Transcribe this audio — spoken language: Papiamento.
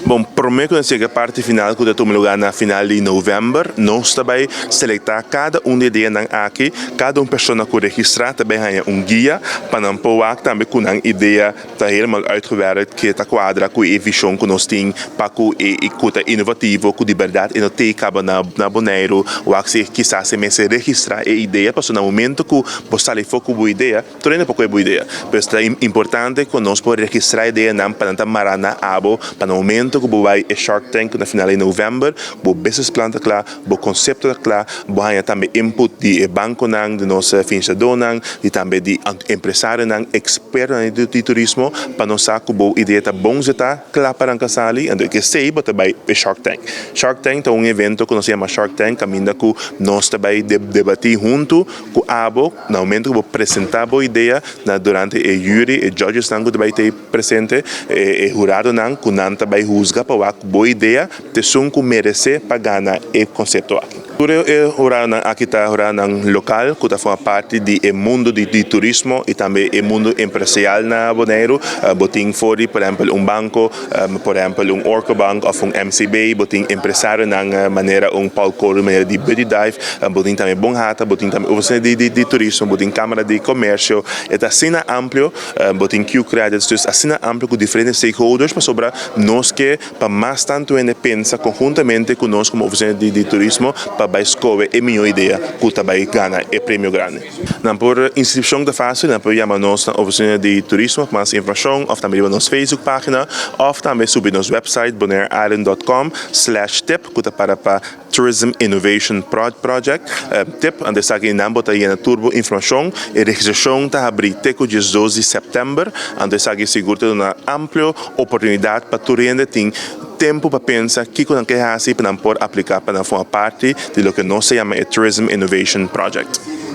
Bon, promé ku nos yega e parti final ku ta tuma lugá na final di novèmber, nos ta bai selektá kada un di e ideanan aki. Kada un persona ku registrá ta bai haña un guia pa nan por wak tambe ku nan idea ta helemaal uitgewerkt, ke ta kuadra ku e vishon ku nos tin pa ku e ku ta inovativo, ku di bèrdat e no tei kaba na na Boneiru. Wak si kisas e mester registrá e idea pasobra na momento ku bo sali for ku bo idea, Tur hende por kohe bo idea, pero ta importante ku nos por registrá ideanan pa nan ta mará na abo pa na momento ku bo bai e Shark Tank ku na final di novèmber, bo business plan ta kla, bo konsepto ta kla, bo haña tambe input di e bankonan, di nos finansiadónan, di tambe di empresarionan, ekspertonan di turismo pa nos sa ku bo idea ta bon zetá, kla pa ranka sali, anto esei bo ta bai e Shark Tank. Shark Tank ta un evento ku nos yama Shark Tank kaminda ku nos ta bai debatí huntu ku abo na momento ku bo presentá bo idea na durante e jury, e judgesnan ku ta bai ta presente, e huradonan ku nan ta bai husga pa wak bo idea ta esun ku meresé pa gana e konsepto aki. Tur e huradonan aki ta huradonan lokal ku ta forma parti di e mundu di turismo i tambe e mundu empresarial na Boneiru. Bo tin for di por ehèmpel un banko, Por ehempel un Orco Bank of un MCB, bo tin empresarionan manera un Paul Koru manera di Buddy Dive, bo tin tambe Bonhata, bo tin tambe ofisina di turismo, bo tin Camara di Comercio. E ta asina amplio, bo tin Q-Credits, dus asina amplio cu diferente stakeholders pasobra nos ke pa mas tanto hende pensa conhuntamente cu nos como ofisina di turismo pa bay scoge e miho idea cu ta bay gana e premio grandi. Nan por inscripcion ta facil, nan por yama nos na oficina di turismo pa mas informacion of tambe riba nos Facebook pagina of tambe subi nos website bonaireisland dot com slash tip cu ta para pa Tourism Innovation Project tip. Anto esaki nan bo ta yena tur bo informacion. E registracion ta habri te cu 12 di september. Anto esaki sigur ta duna amplio oportunidad pa tur hende tin tempu pa pensa kiko nan ke hasi pa nan por aplica pa nan forma parti di loke nos ta yama e Tourism Innovation Project.